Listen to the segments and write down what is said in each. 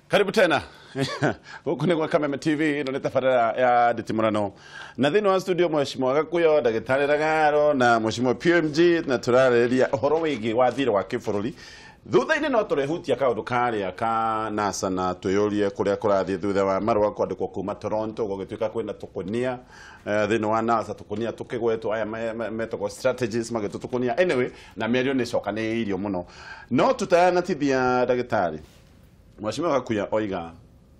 Karibu tena. Gũkũ nĩ gwa Kameme TV, ĩno nĩ tabarĩra ya nditimũrano, na thĩinĩ wa studio Mheshimiwa Gakuyo, Ndagĩtarĩ Ragaro na Mheshimiwa PMG, na tũrarĩrĩria ũhoro wĩgiĩ wa thirĩ wa kĩbũrũri. Thutha-inĩ no tũrehutia kaũndũ karĩa ka NASA na twĩyũrie kũrĩa kũrathiĩ thutha wa marũa kwandĩkwo kuma Toronto, gũgĩtuĩka kwĩna tũkũnia thĩinĩ wa NASA, tũkũnia tũkĩgwetwo aya metagwo strategies magĩtwo tũkũnia. Anyway, na mĩario nĩ ĩcokanĩrĩirio mũno, no tũtaranatithia, ndagĩtarĩ, Mheshimiwa Gakuya oiga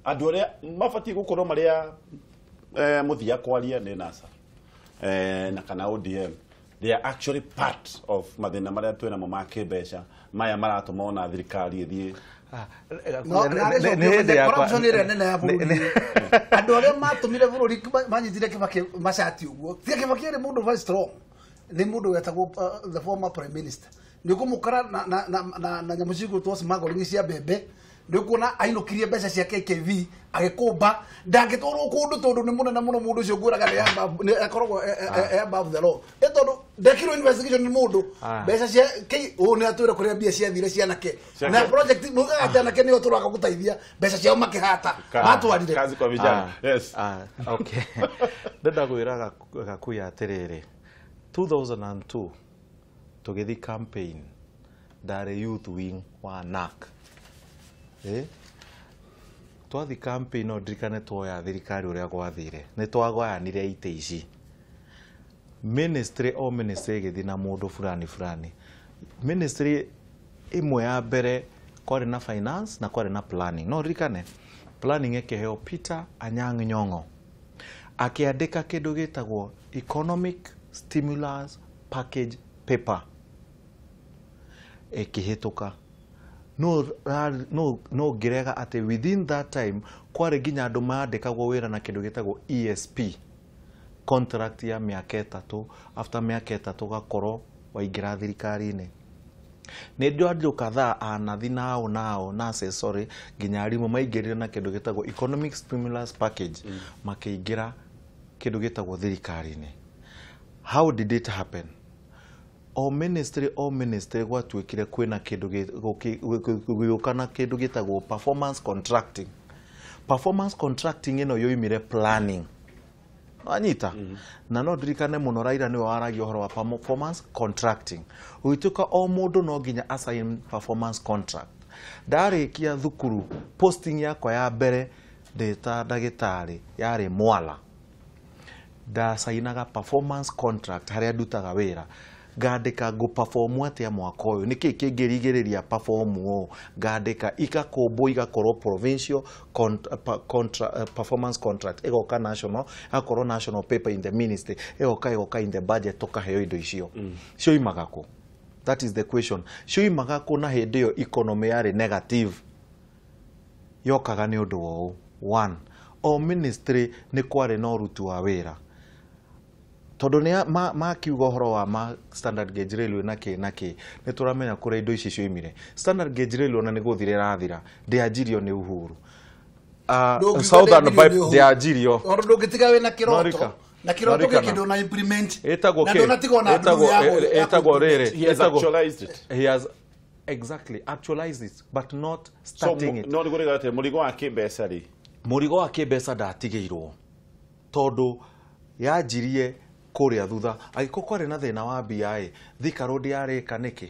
andũ arĩa mabatiĩ gũkorwo marĩa mũthia kwaria nĩ NASA na kana ODM. They are actually part of mathĩna marĩa twĩnamo ma kĩmbeca maya maratũma ona thirikari ĩthiĩ. No, nĩ hĩndĩ yakwa corruption ĩrĩa nene ya bũrũri, andũ arĩa matũmire bũrũri manyitire Kibaki macati ũguo, tiga Kibaki arĩ mũndũ very strong, nĩ mũndũ wetagwo the former prime minister, nĩ ũkũmũkora na nyamũ cigwĩtwo smuggling cia mbembe. Nĩ ũkuona ainũkirie mbeca cia KKV agĩkũmba, ndangĩtwarwo kũndũ tondũ nĩ mũnene mũno mũndũ ũcio. Ngwĩraga nĩ akoragwo e above the law, ĩ tondũ ndekirwo investigation nĩ mũndũ. Mbeca cia K ũũ nĩ atwĩre kũrĩa mbia ciathire cianake na project mugaga atĩ anake nĩo tũroka gũteithia, mbeca ciao makĩhata matwarire. Kazi kwa vijana, yes. Ah, okay. Ndenda kwĩra Gakuya atĩrĩrĩ, 2002 tũgĩthiĩ campaign, ndarĩ youth wing wa NAC. Twathi campaign, no ndirikane tuoya thirikari ũrĩa gwathire, nĩ twagayanire itĩ ici, ministry o ministry ĩgĩthiĩ na mũndũ fulani fulani. Ministry ĩmwe ya mbere kwarĩ na finance na kwarĩ na planning. No ririkane planning ĩkĩheo Peter Anyang' Nyong'o, akĩandĩka kĩndũ gĩtagwo economic stimulus package paper, ĩkĩhĩtũka. No ngĩrega atĩ within that time kwarĩ nginya andũ mandĩkagwo wĩra na kĩndũ gĩtagwo ESP contract ya mĩaka 3. After mĩaka 3 gakorwo waingĩra thirikari-inĩ. Nĩ ndĩ andũ kadhaa, anathi nao nao nurses, sorry, nginya arimũ maingĩrire na kĩndũ gĩtagwo economic stimulus package, makĩingĩra kĩndũ gĩtagwo thirikari-inĩ. How did it happen? O ministry, o ministry gwatuĩkire kwĩna kĩndũ gũgĩũka na kĩndũ gĩtagwo performance contracting. Performance contracting ĩno yoimire planning, wanyita? Na no ndirikane mũno Raila nĩwe waragia ũhoro wa performance contracting, gũgĩtuĩka o mũndũ no nginya assign performance contract. Ndarĩkia thukuru, posting yakwa ya mbere ndĩ ta ndagĩtarĩ yarĩ Mwala. Ndacainaga performance contract harĩa ndutaga wĩra, ngandĩka ngũ-perform atĩa mwaka ũyũ, nĩkĩ kĩngĩrigĩrĩria perform ũũ, ngandĩka, igakũmbwo, igakorwo provincial performance contract, ĩgoka national, ĩgakorwo national paper in the ministry, ĩgoka in the budget, tũkaheo indo icio. Cioimaga kũ? That is the question. Cioimaga kũ na hĩndĩ ĩyo economy yarĩ negative? Yokaga nĩ ũndũ wa ũũ: one, o ministry nĩ kwarĩ na ũruti wa wĩra, tondũ nĩ makiuga ũhoro wa ma standard gauge railway na kĩ na kĩ, nĩ tũramenya kũrĩa indo ici cioimire. Standard gauge railway ona nĩ gũthira ĩrathira, ndĩanjirio nĩ Uhuru. Ndũngiuga Southern ndĩanjirio pipe nĩ Uhuru. ndĩanjirio. Tondũ ndũngĩtiga wĩna kĩroto Norika. na kĩroto Norika gĩkĩ ndũna implement ĩtagwo na kĩ? ndũnatigwo na ndundu ya Ĩtagwo rĩrĩ. He has actualized it. He has exactly actualized it, but not So starting it. No nĩgũrĩga atĩ mũrigo wa kĩmbeca rĩ? Mũrigo wa kĩmbeca ndatigĩirwo, tondũ yanjirie kũrĩa thutha. Angĩkorwo kwarĩ na thĩna wa mbia ĩ, Thika Road yarĩka nĩkĩ?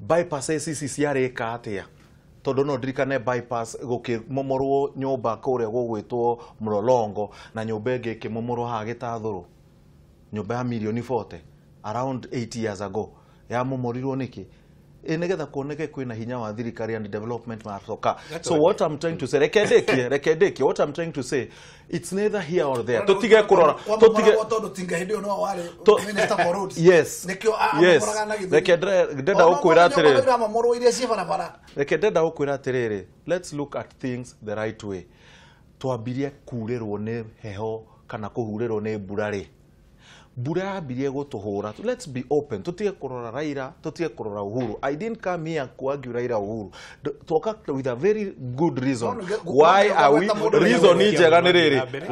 Bypasses ici ciarĩka atĩa? Tondũ no ndirikane bypass gũkĩmomorwo nyũmba kũrĩa gũgwĩtwo Mlolongo, na nyũmba ĩngĩ ĩkĩmomorwo haha Gĩtathũrũ, nyũmba ya mirioni 40 around 8 years ago, yamomorirwo nĩkĩ? Ĩ nĩgetha kuoneke kwĩna hinya wa thirikari and development macoka. So what I'm trying to say, reke ndĩkie, reke ndĩkie. What I'm trying to say, it's neither here or there. Tũtige kũrora, tũtige tondũ tinga hĩndĩ ĩyo no warĩ minister for roads. Yes. Nĩkĩo Yes. amomoraga na gĩthũri. Reke ndĩrenda gũkwĩra atĩrĩrĩ. Iramomorwo iria ciĩ barabara. Reke ndenda gũkwĩra atĩrĩrĩ, let's look at things the right way. Twambirie kurĩrwo nĩ heho kana kũhurĩrwo nĩ mbura rĩ? Mbura yambirie gũtũhũra. Let's be open, tũtige kũrora Raila, tũtige kũrora Uhuru. I didn't come here kuargue Raila, Uhuru. Twoka with a very good reason. No, Why are we mũndũ reason nĩ njega nĩ rĩrĩ, Mbere.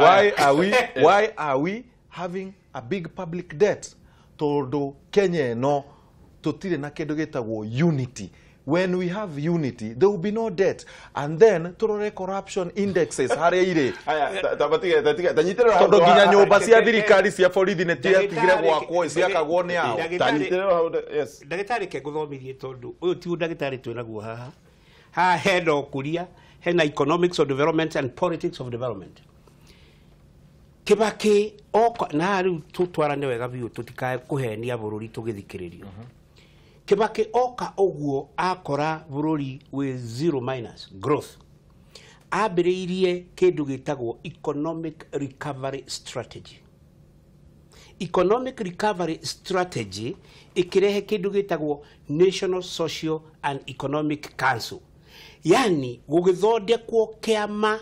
why are we having a big public debt? Tondũ Kenya ĩno tũtirĩ na kĩndũ gĩtagwo unity. When we have unity, there will be no debt. And then turore corruption indexes harĩa irĩ. Tondũ nginya nyũmba cia thirikari cia borithi nĩ tiatigire gwakwo ciakagwo nĩ ao. Ndagĩtarĩ ke ngũthomithie tondũ ũyũ ti ndagĩtarĩ twĩnaguo haha. Haha hena ũkũria, hena economics of development and politics of development. Kibaki oka na rĩu tũtwarane wega biũ tũtikae kũhenia bũrũri tũgĩthikĩrĩrio. Kibaki oka ũguo akora bũrũri wĩ zero minus growth. Ambĩrĩirie kĩndũ gĩtagwo economic recovery strategy. Economic recovery strategy ĩkĩrehe kĩndũ gĩtagwo National Social and Economic Council. Yani gũgĩthondekwo kĩama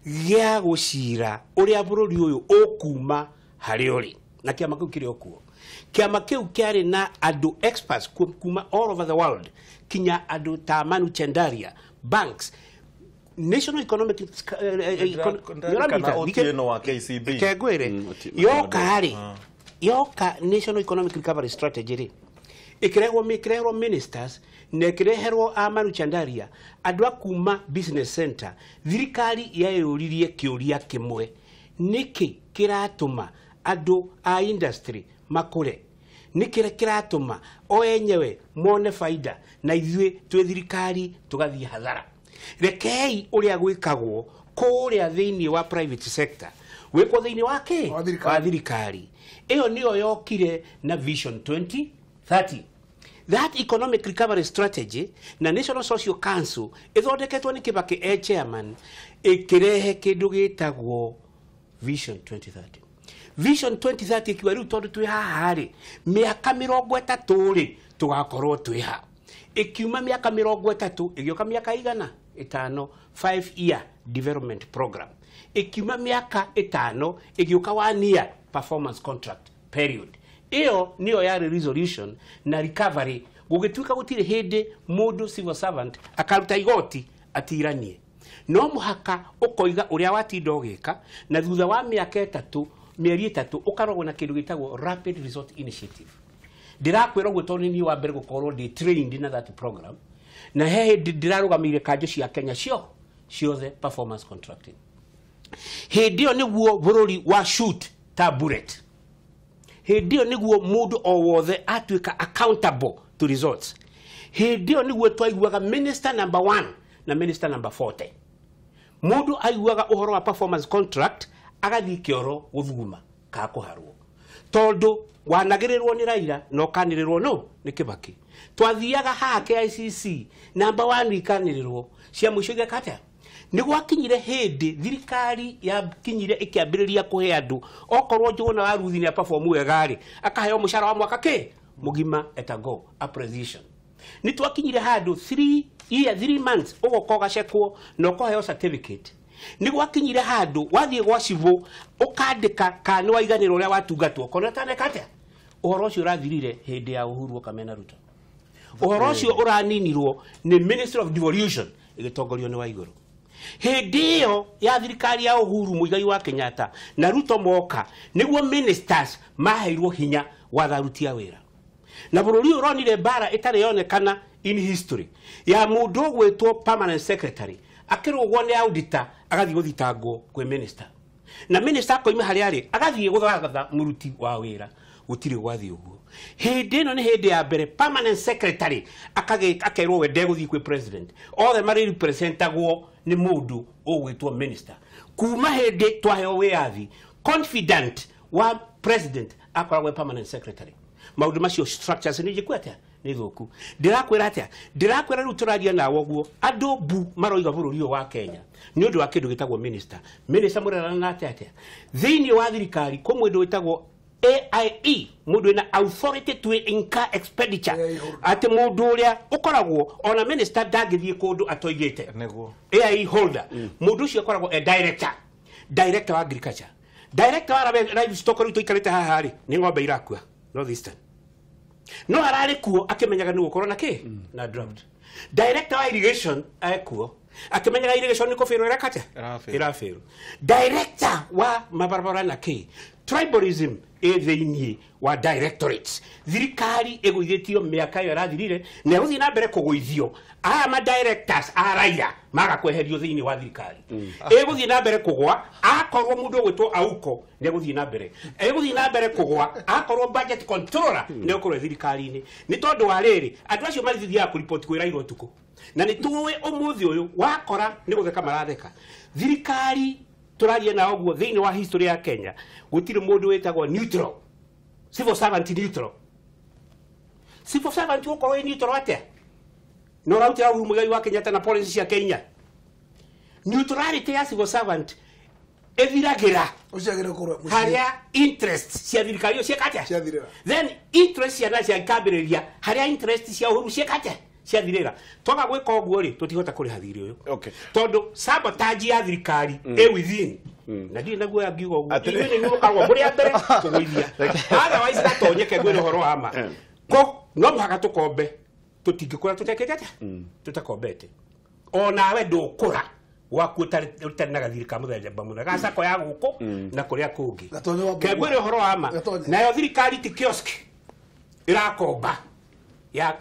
gĩa gũcira ũrĩa bũrũri ũyũ ũkuma harĩa ũrĩ. Na kĩama kĩu kĩrĩ o kuo. Kĩama kĩu kĩarĩ na andũ experts kuma all over the world, kinya andũ ta Manu Chendaria, banks, National Economic Otieno wa KCB. Kegwire yoka rĩ, yoka National Economic Recovery Strategy rĩ, ĩkĩrehwo ministers na ĩkĩreherwo a Manu Chendaria, andũ a kuma business center. Thirikari yeyũririe kĩũria kĩmwe, nĩkĩ kĩratũma andũ a industry makũre? Nĩkĩ kĩratũma o enyewe mone faida na ithuĩ twĩ thirikari tũgathiĩ hathara? Rekei ũrĩa gwĩkagwo kũrĩa thĩinĩ wa private sector gwĩkwo thĩinĩ wa kĩ? Wa thirikari. Ĩyo nĩyo yokire na Vision 2030. That economic recovery strategy na National Social Council ĩthondeketwo nĩ Kibaki e chairman, ĩkĩrehe kĩndũ gĩtagwo Vision 2030. Vision 2030 ikiwa rĩu tondũ twĩ haha rĩ, mĩaka 30 rĩ tũgakorwo twĩ ha. Ĩkiuma mĩaka 30 ĩgĩũka mĩaka 5, 5 year development program. Ĩkiuma mĩaka 5 ĩgĩũka 1 year performance contract period. Ĩyo nĩyo yarĩ resolution na recovery. Gũgĩtuĩka gũtirĩ hĩndĩ mũndũ civil servant akaruta igoti atiranie. No mũhaka ũkoiga ũrĩa watinda ũgĩka, na thutha wa mĩaka 3, mĩeri 3 ũkarogwo na kĩndũ gĩtagwo Rapid Result Initiative. Ndĩrakwĩra ũguo tondũ niĩ wa mbere gũkorwo ndĩ trained na that program, na he hĩndĩ ndĩrarũgamĩire kanjũ cia Kenya ciothe performance contracting. Hĩndĩ ĩyo nĩguo bũrũri wa shoot ta bullet. Hĩndĩ ĩyo nĩguo mũndũ o wothe atuĩka accountable to results. Hĩndĩ ĩyo nĩguo twaiguaga minister number 1 na minister number 40. Mũndũ aiguaga ũhoro wa performance contract agathiĩ kĩoro gũthuguma ka kũharwo, tondũ wanagĩrĩrwo nĩ Raila na ũkanĩrĩrwo no nĩ Kibaki. Twathiaga haha KICC number 1 ikanĩrĩrwo cia mũico igeka atĩa? Nĩ gwakinyire hĩndĩ thirikari yakinyire ĩkĩambĩrĩria kũhe andũ, okorwo Njũgũna wa Ruthi nĩ aperform wega rĩ, akaheo mũcara wa mwaka kĩ mũgima etago appreciation. Nĩ twakinyire handũ 3 year 3 months ũgoka ũgacekwo na ũkaheo certificate. Nĩ gwakinyire handũ wathiĩ gwa civũ ũkandĩka kana nĩ waiganĩra ũrĩa watungatwo kona ũtaneka atĩa. Ũhoro ũcio ũrathirire hĩndĩ ya Uhuru Kamena Ruto. Ũhoro ũcio ũraninirwo nĩ Ministry of Devolution ĩgĩtongorio nĩ Waigũrũ. Hĩndĩ ĩyo ya thirikari ya Uhuru Muigai wa Kenyatta na Ruto moka, nĩguo ministers maheirwo hinya wa aruti a wĩra. Na bũrũri ũyũ ũronire mbara ĩtarĩ yonekana in history ya mũndũ ũgwĩtwo permanent secretary akĩrũgwo nĩ auditor agathiĩ gũthitangwo kwĩ minister, na minister akoima harĩa arĩ agathiĩ gũthagatha mũruti wa wĩra. Gũtirĩ gwathiĩ ũguo. Hĩndĩ ĩno nĩ hĩndĩ ya mbere permanent secretary akerwo we ndegũthiĩ kwĩ president, othe marĩ representagwo nĩ mũndũ ũgwĩtwo minister. Kuma hĩndĩ twaheo wĩyathi, confident wa president akoragwo permanent secretary. Maũndũ macio structures nĩ njĩkũ atĩa? Nĩ thũku. Ndĩrakwĩra atĩa? Ndĩrakwĩra rĩu tũraria nawe ũguo, andũ mbu maroiga bũrũri ũyũ wa Kenya nĩ ũndũ wa kĩndũ gĩtagwo minister. Minister mũrerana na atĩa atĩa? Thĩinĩ wa thirikari kwĩ mũndũ wĩtagwo AIE, mũndũ wĩna authority to incur expenditure, atĩ mũndũ ũrĩa ũkoragwo ona minister ndangĩthiĩ kũndũ atoigĩte. AIE holder, mũndũ ũcio akoragwo e director, director wa agriculture, director wa livestock. Rĩu tũikarĩte haha rĩ, nĩ ng'ombe irakua North Eastern, no ararĩ kuo akĩmenyaga nĩ gũkorwo na kĩ na drought. Director wa irrigation ekuo akĩmenyaga irrigation nĩ kũbĩrwo ĩreka atĩa? Ĩrabĩrwo. Director wa mabarabara na kĩ. Tribalism ĩ thĩinĩ wa directorates. Thirikari ĩgũithĩtio mĩaka ĩyo ĩrathirire na ĩgũthiĩ na mbere kũgũithio. Aya ma directors a raia maga kweherio thĩinĩ wa thirikari. Ĩgũthiĩ na mbere kũgwa akorwo mũndũ ũgwĩtwo Auko nĩ egũthiĩ na mbere. Ĩgũthiĩ na mbere kũgwa akorwo budget controller nĩ ũkorwo thirikari-inĩ. Nĩ tondũ wa rĩrĩ andũ acio marithiaga kũripoti kwĩ Raila ũtukũ. Na nĩ tũĩ ũmũthĩ ũyũ wakora nĩ gũtheka maratheka. Thirikari tũraria na ũguo thĩinĩ wa history ya Kenya gũtirĩ mũndũ wĩtagwo neutral. Civil servant neutral. Civil servant ũkorwo wĩ neutral atĩa? Na ũrarutĩra Uhuru Muigai wa Kenyatta na policy cia Kenya. Neutrality ya civil servant ĩthiragĩra harĩa interest cia thirikari ciĩka atĩa? Ciathirĩra. Then interest cia nacia ikambĩrĩria harĩa interest cia Uhuru ciĩka atĩa? Ciathirĩra. Twaga gwĩka ũguo rĩ tũtihota kũrĩha thirĩ ũyũ. Okay. Tondũ sabotage ya thirikari ĩ within. Na ndirĩ na guoya ngiuga ũguo. Inyuĩ nĩ mũkoragwo mũrĩ a mbere kũgũithia. Otherwise gatonyeke ngwĩre ũhoro wa ma. Ko no mũhaka tũkombe tũtingĩkũra tũtekĩte atĩa? Tũtakombete. Onawe ndũkũra waku ũtarĩ na gathirĩ ka mũthemba mũna gacako ya gũkũ na kũrĩa kũngĩ. Kengwĩre ũhoro wa ma. Nayo thirikari ti kiosk ĩrakomba. Ya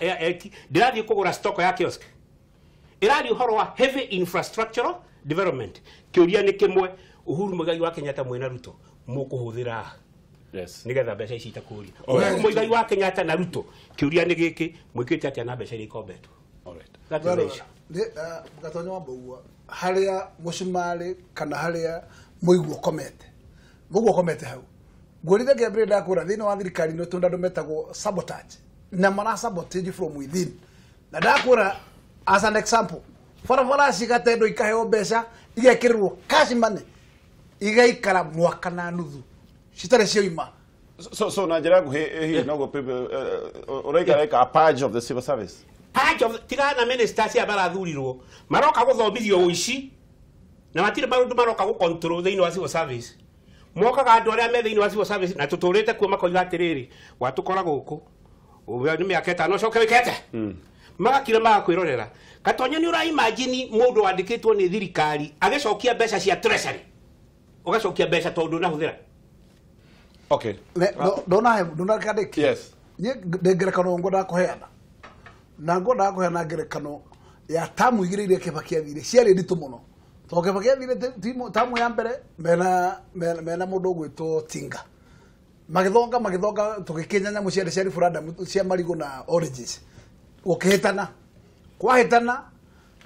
ndirathiĩ kũgũra stock ya kiosk. Ĩraria ũhoro wa heavy infrastructural development. Kĩũria nĩ kĩmwe Uhuru Muigai wa Kenyatta mwĩna Ruto mũkũhũthĩra Yes. nĩgetha mbeca ici itakũria. Uhuru Muigai wa Kenyatta na Ruto kĩũria nĩ gĩkĩ mwĩkĩte atĩa na mbeca iria ikombetwo? All right. That is the issue. Gatonya wa Mbũgua harĩa mũcumarĩ kana harĩa mũigua ũkomete. Mũigua ũkomete hau. Ngũrire kĩambĩrĩria ndakwĩra thĩinĩ wa thirikari nĩ tũndũ andũ metagwo sabotage. Na mara sabotage from within. Na ndakwĩra as an example barabara cigatendwo ikaheo mbeca igekĩrĩrwo cash money igaikara mwaka na nuthu citarĩ cioima. So na njĩra nguhĩ hihi no ũraikara like a purge of the civil service. Purge of tigana ministers cia marathurirwo maroka gũthomithio ũici na matirĩ maũndũ maroka gũ control thĩinĩ wa civil service. Mokaga andũ arĩa me thĩinĩ wa civil service na tũtũrĩte kuo makoiga atĩrĩrĩ watũkora gũkũ nĩ mĩaka ĩtano ũcoke wĩke atĩa? Magakira magakwĩrorera. Gatonya nĩ ũra imagine mũndũ wandĩkĩtwo nĩ thirikari agĩcokia mbeca cia treasury ũgacokia mbeca tondũ ndũnahũthĩra. Okay. Ndona kandĩki. Yes. Niĩ ndĩ ngerekano ngwendaga kũheana. Na ngwendaga kũheana ngerekano ya tamu igĩrĩ iria Kibaki athire ciarĩ nditũ mũno. Tondũ Kibaki athire tamu ya mbere mena mũndũ ũgwĩtwo Tinga. Magĩthonga tũgĩkinya nyamũ ciarĩ cia referendum cia marigũ na oranges. Gũkĩhĩtana. Kwahĩtana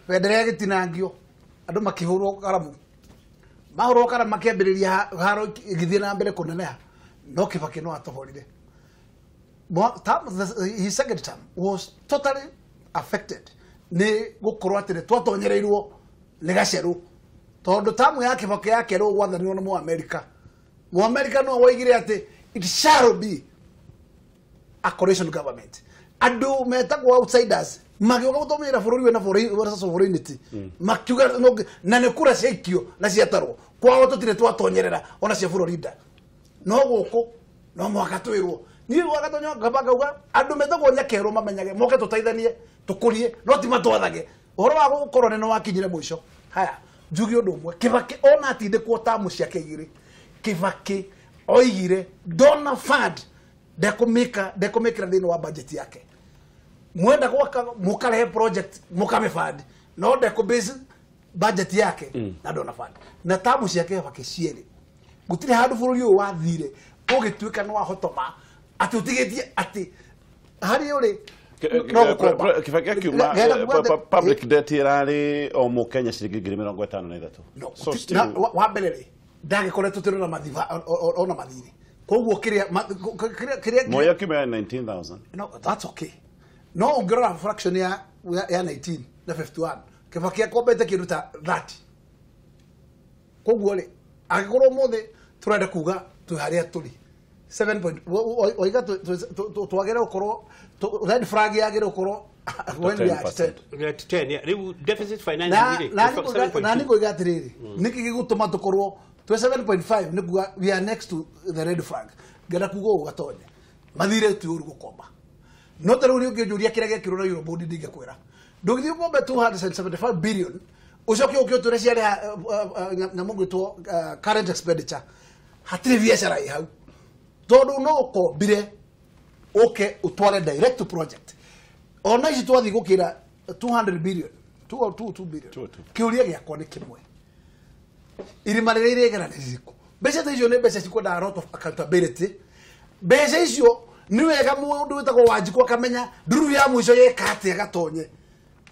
bendera ĩgĩtinangio andũ makĩhũrwo karamu. Mahũrwo karamu makĩambĩrĩria haro ĩgĩthiĩ na mbere kũneneha. No Kibaki no atohorire. His second term was totally affected nĩ gũkorwo atĩ nĩ twatonyereirwo nĩ gacerũ. Tondũ tamu ya Kibaki ya kerũ gwathanirwo nĩ Mũamerika. Mũamerika no woigire atĩ it shall be a coalition government. Andũ metagwo outsiders magĩũka gũtũmĩra bũrũri wĩna sovereignty makiuga na nĩ kura ciaikio na ciatarwo kwao tũtirĩ twatonyerera ona cia Florida. No gũkũ no mũhaka twĩrwo. Niĩ gwagatonya ngamba ngauga andũ metagwo nyakerũ mamenyage moke tũteithanie tũkũrie no ti matwathage. Ũhoro wa gũkorwo nĩ wakinyire mũico. Haya njuge ũndũ ũmwe Kibaki ona atindĩkwo tamu ciake igĩrĩ Kibaki oigire donor fund ndekũmĩkĩra thĩinĩ wa budget yake. Mwenda gwaka mũkarehe project mũkamĩfund no ndekũ base budget yake na donor fund. Na tamu ciake Kibaki cierĩ gũtirĩ handũ bũrũri ũyũ wathire ũgĩtuĩka nĩ wahotoma atĩ ũtigĩtie atĩ harĩa ũrĩ no gũkomba. Kibaki akiuma public debt ĩrarĩ o mũkenya ciringi 53,000. No, wa mbere rĩ ndagĩkoretwo tũrĩ ona mathirĩ koguo kĩrĩa Moi akiuma 19,000. No, that's okay. No ũngĩrora fraction ya 19 na 51 Kibaki akombete kĩndũ ta 30. Koguo rĩ angĩkorwo ũmũthĩ tũrenda kuga twĩ harĩa tũrĩ 7 point oiga twagĩrĩire gũkorwo red flag yagĩrĩire gũkorwo when we are at 10. At 10 rĩu deficit financing Na nĩ ngũiga atĩrĩrĩ nĩkĩ gĩgũtũma tũkorwo twĩ 7.5 nĩ kuga we are next to the red flag. Ngenda kuga ũũ Gatonye mathire ti ũru gũkomba. No ta rĩu ũngĩnjũria kĩrĩa gĩekĩrwo na Eurobond ndingĩkwĩra. Ndũngĩthiĩ ũkombe 275 billion ũcoke ũke ũtwĩre ciarĩ nyamũ ngwĩtwo current expenditure. Hatirĩ biacara ĩ hau. Tondũ no ũkombire ũke ũtware direct to project. Ona ici twathiĩ gũkĩra 200 billion, 2 billion. Kĩũria gĩakwa nĩ kĩmwe. Irima rĩrĩa irĩgera nĩ rĩrĩkũ? Mbeca ta icio nĩ mbeca cikwendaga a lot of accountability. Mbeca icio nĩ wega mũndũ wĩtagwo Wanjikũ akamenya nduru ya mũico yeka atĩa gatonye.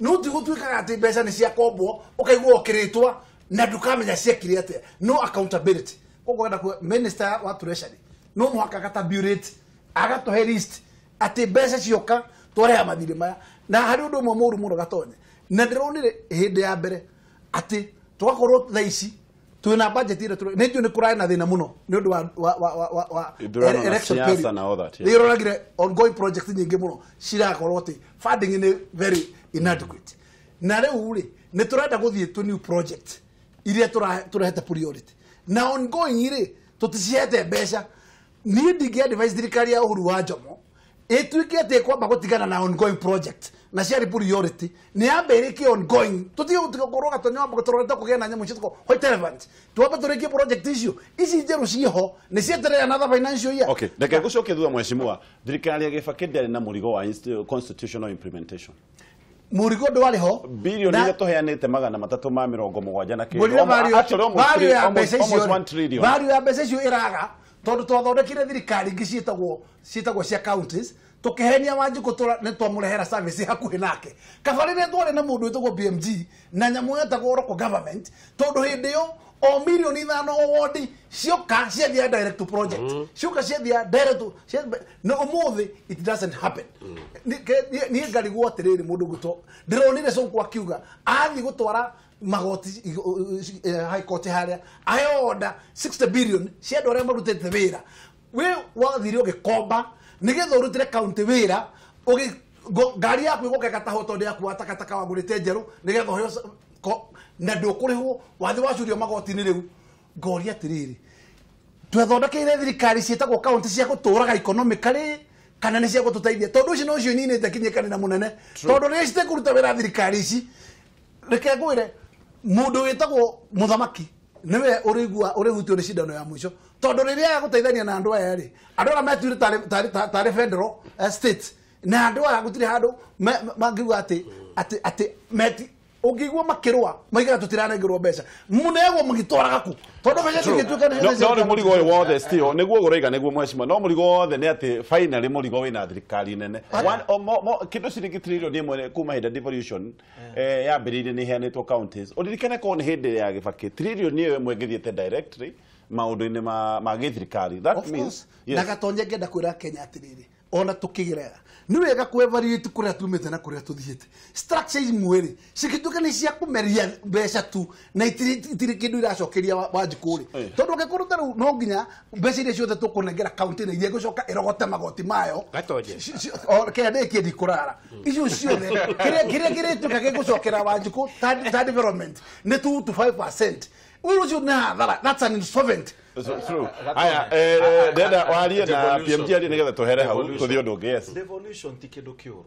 No ti gũtuĩkaga atĩ mbeca nĩ ciakombwo ũkaigua ũkĩrĩtwa na ndũkamenya ciekire atĩa. No accountability. Koguo ngwenda kuga minister wa treasury no mũhaka agatabulate agatũhe list atĩ mbeca cioka twareha mathirĩ maya. Na harĩ ũndũ ũmwe mũũru mũno gatonye. Na ndĩronire hĩndĩ ya mbere atĩ twakorwo thaa ici twina budget ira nĩ njũĩ nĩ kũrarĩ na thĩna mũno nĩ ũndũ wa election period. Nĩ ĩroragire ongoing project nyingĩ mũno cirakorwo atĩ funding nĩ very inadequate. Na rĩu rĩ nĩ tũrenda gũthiĩ to new project iria tũrehete priority. Na ongoing rĩ tũticihete mbeca. Niĩ ndingĩ advise thirikari ya Uhuru wa Jomo ĩtuĩke atĩ ĩkwamba gũtigana na ongoing project na ciarĩ priority nĩ yambe ĩrĩkie ongoing. Tũtige gũkorwo gatonyo wamba tũrorete kũgĩa na nyamũ icio white elephant. Twambe tũrĩkie project icio ici njerũ ciĩho nĩ cieterere another financial year. Okay, reke ngũcokie thutha mheshimiwa. Thirikari ya Kibaki ndĩarĩ na mũrigo wa constitutional implementation. Mũrigo ndwarĩ ho. Bilioni iria tũheanĩte 370 na kĩndũ. Almost 1 trillion. Value ya mbeca icio ĩraga tondũ twathondekire thirikari ingĩ ciĩtagwo cia counties tukihenia Wanjikũ nĩ twamũrehera service hakuhĩ nake. Kaba rĩrĩa twarĩ na mũndũ wĩtagwo BMG na nyamũ yetagwo local government tondũ hĩndĩ ĩyo o milioni 5 o wodi cioka ciathia direct to project. Cioka ciathia direct to no ũmũthĩ it doesn't happen. Niĩ ngarigwo atĩrĩrĩ mũndũ ngũtwo ndĩronire Sonko akiuga athiĩ gũtwara magoti high court harĩa aheo order 60 billion cia andũ arĩa marutĩte wĩra. We wathire ũgĩkomba nĩgetha ũrutĩre county wĩra ngari yaku ĩgoka ĩgatahwo tondũ yaku wa takataka wagũrĩte njerũ nĩgetha ũheo na ndũkũrĩhwo wathiĩ wacurio magoti-inĩ rĩu. Ngoria atĩrĩrĩ twethondekeire thirikari ciĩtagwo county cia gũtũraga economically kana nĩ cia gũtũteithia tondũ ũcio no ũcio ininĩte kinyĩkani mũnene tondũ rĩrĩa citekũruta wĩra thirikari ici. Reke ngwĩre mũndũ wĩtagwo mũthamaki nĩwe ũrĩigua ũrĩhutio nĩ cindano ya mũico tondũ rĩrĩa agũteithania na andũ aya rĩ andũ arĩa metuire tarĩ federal state na andũ aya gũtirĩ handũ mangiuga atĩ meti ũngĩigua makĩrũa maigaga tũtiranengerwo mbeca mũneagwo mũgĩtwaraga kũ tondũ mbeca cingĩtuĩka nĩ no nĩ mũrigo ũyũ wothe still nĩguo ũraiga nĩguo mheshimiwa no mũrigo wothe nĩ atĩ finally mũrigo wĩna thirikari nene kĩndũ ciringi trilioni 1 kuma hĩndĩ devolution yambĩrĩirie nĩ ĩheanĩtwo counties. Ũririkane korwo nĩ hĩndĩ ya Kibaki trilioni ĩyo ĩmwe ĩngĩthiĩte directly maũndũ-inĩ ma gĩthirikari. That means na gatonye ngenda kwĩra Kenya atĩrĩrĩ ona tukigirera ni wega ku evaluate kuria tumite na kuria tuthiite structure imwe ri cigituka ni cia kumeria mbeca tu na itiri kindu iracokeria Wanjikũ ri tondu ungikorwo ta riu no nginya mbeca iria ciothe tukunengera county na iria igucoka irogote magoti mayo kenya ndikie ndikurara icio ciothe kiria kirituka gigucokera Wanjikũ ta development ni 2 to 5%. Ucio nĩ hathara, that's an insolvent. True. Aya, ndenda warie na PMG arie nigetha tuhere hau tuthie undu ungi. Yes. Devolution ti kindu kiuru.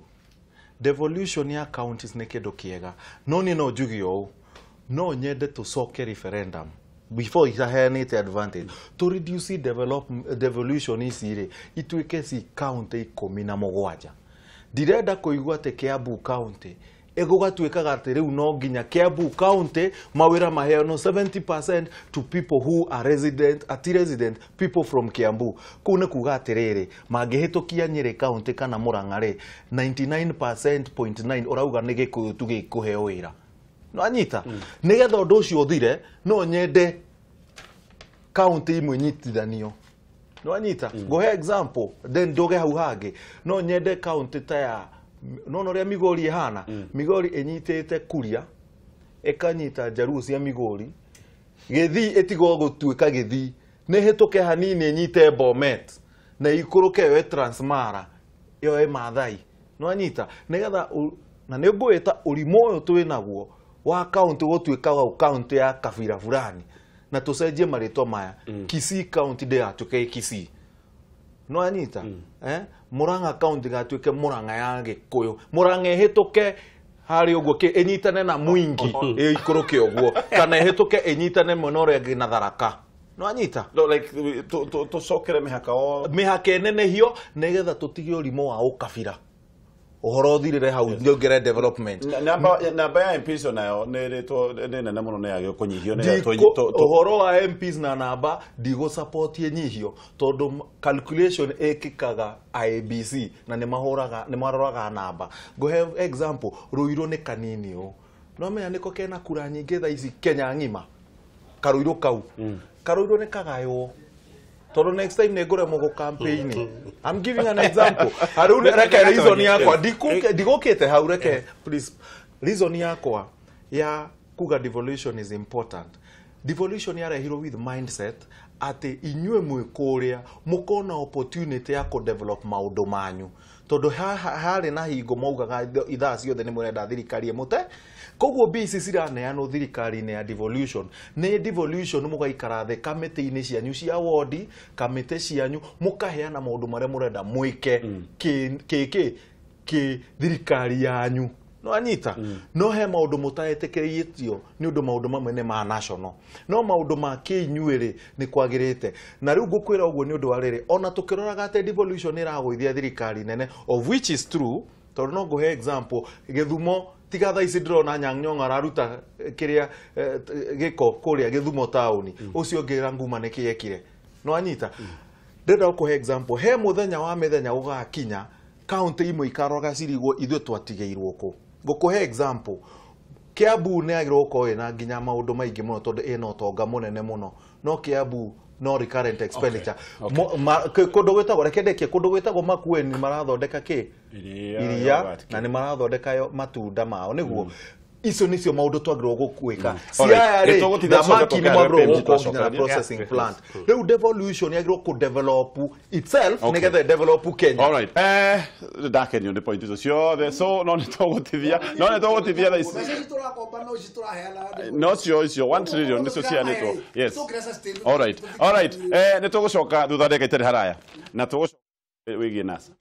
Devolution ya counties nĩ kindu kiega. No ni no njuge ũũ, no nyende tucoke referendum before itaheanĩte advantage to reduce devolution ici rĩ ituĩke ci county 17. Ndirenda kũigua atĩ Kiambu county ĩgũgatuĩkaga atĩ rĩu no nginya Kiambu county mawĩra maheanwo 70% to people who are resident, ati resident people from Kiambu. Kũu nĩ kuga atĩrĩrĩ mangĩhĩtũkia Nyĩrĩ county kana Murang'a rĩ 99.9 ũrauga nĩ Gĩkũyũ tu gĩkũheo wĩra. No anyita nĩgetha ũndũ ũcio ũthire no nyende county imwe nyitithanio. No anyita ngũhe example then nduge hau hangĩ no nyende county ta ya no no ria Migori ihana Migori inyitite Kuria ikanyita Njaruo cia Migori Githii ĩtigwo gũtuĩka Githii nĩ hĩtũke hanini ĩnyite Bomet na ikũrũke yoe Transmara yoe Maathai. No anyita nĩgetha na nĩ ngwĩta ũrimũ ũyũ twĩ naguo wa county gũtuĩka wa county ya kabira fulani na tũcenjie marĩtwa maya. Kisii county ndĩgatuĩke Kisii. No anyita Murang'a county gatuĩke Murang'a ya Gĩkũyũ. Murang'a ĩhĩtũke harĩ ũguo ĩnyitane na Mwingi ĩikũrũke ũguo kana ĩhĩtũke ĩnyitane mwena ũrĩa ũngĩ na Tharaka. No anyita No, like tũcokere mĩhaka o mĩhaka ĩnenehio nĩgetha tũtige ũrimũ wa ũkabira ũhoro ũthirĩre hau nyongere development. Namba ya MPs onayo nĩ ĩrĩtwo nĩ nene mũno nĩ yagĩrĩirwo kũnyihio nĩ ũhoro wa MPs na namba ndigũ support ĩnyihio tondũ calculation ĩkĩkaga IEBC na nĩ mahũraga nĩ maroraga namba. Ngũhe example Ruiru nĩ kanini ũũ no menya nĩko kena kura nyingĩ thaa ici Kenya ng'ima Karuiru kau Karuiru nĩ kagaywo tondũ next time nĩ ngũremwo gũ campaign. I'm giving an example. Harũ reke reason yakwa ndigũkĩte hau reke please reason yakwa ya kuga devolution is important. Devolution yarehirwo with mindset atĩ inyuĩ mwĩ kũrĩa mũkona opportunity ya kũ develop maũndũ manyu tondũ harĩ na hingo maugaga ithaa ciothe nĩ mũrenda thirikari ĩmũte koguo mbia ici ciraneanwo thirikari-inĩ ya devolution nĩ devolution mũgaikara thĩ kamĩtĩ-inĩ cianyu cia wodi kamĩtĩ cianyu mũkaheana maũndũ marĩa mũrenda mwĩke kĩ thirikari yanyu no anyita no he maũndũ mũtaetĩkĩrĩtio nĩ ũndũ maũndũ mamwe nĩ ma national no maũndũ ma kĩinyuĩ rĩ nĩ kwagĩrĩte na rĩu ngũkwĩra ũguo nĩ ũndũ wa rĩrĩ ona tũkĩroraga atĩ devolution ĩragũithia thirikari nene of which is true tondũ no ngũhe example Gĩthumo tiga thaa ici ndĩrona Anyang' Nyong'o araruta kĩrĩa gĩko kũrĩa Gĩthumo taũni ũcio ũngĩ Ranguma nĩ kĩ ekire no anyita ndĩrenda gũkũhe example he mũthenya wa mĩthenya ũgakinya kaunti imwe ikaroga cirigwo ithuĩ twatigĩirwo kũ ngũkũhe example Kiambu nĩ yagĩrĩirwo gũkorwo ĩna nginya maũndũ maingĩ mũno tondũ ĩna ũtonga mũnene mũno no Kiambu no recurrent expenditure. Kũndũ gwĩtagwo reke ndĩkie kũndũ gwĩtagwo Makueni marathondeka kĩ iria na nĩ marathondeka matunda mao nĩguo icio nĩcio maũndũ twagĩrĩirwo gwĩka Siaya rĩ thamaki nĩ mwagĩrĩirwo gũkorwo nginya na processing plant rĩu devolution yagĩrĩirwo kũ develop itself nĩgetha develop Kenya. All right, ndakenio nĩ point icio ciothe so no nĩ tũgũtithia thaa ici no cio icio 1 trillion nĩcio cianĩtwo. Yes, all right, all right, nĩ tũgũcoka thutha ndagĩka itarĩ haraya na tũgũcoka wĩgiĩ NASA.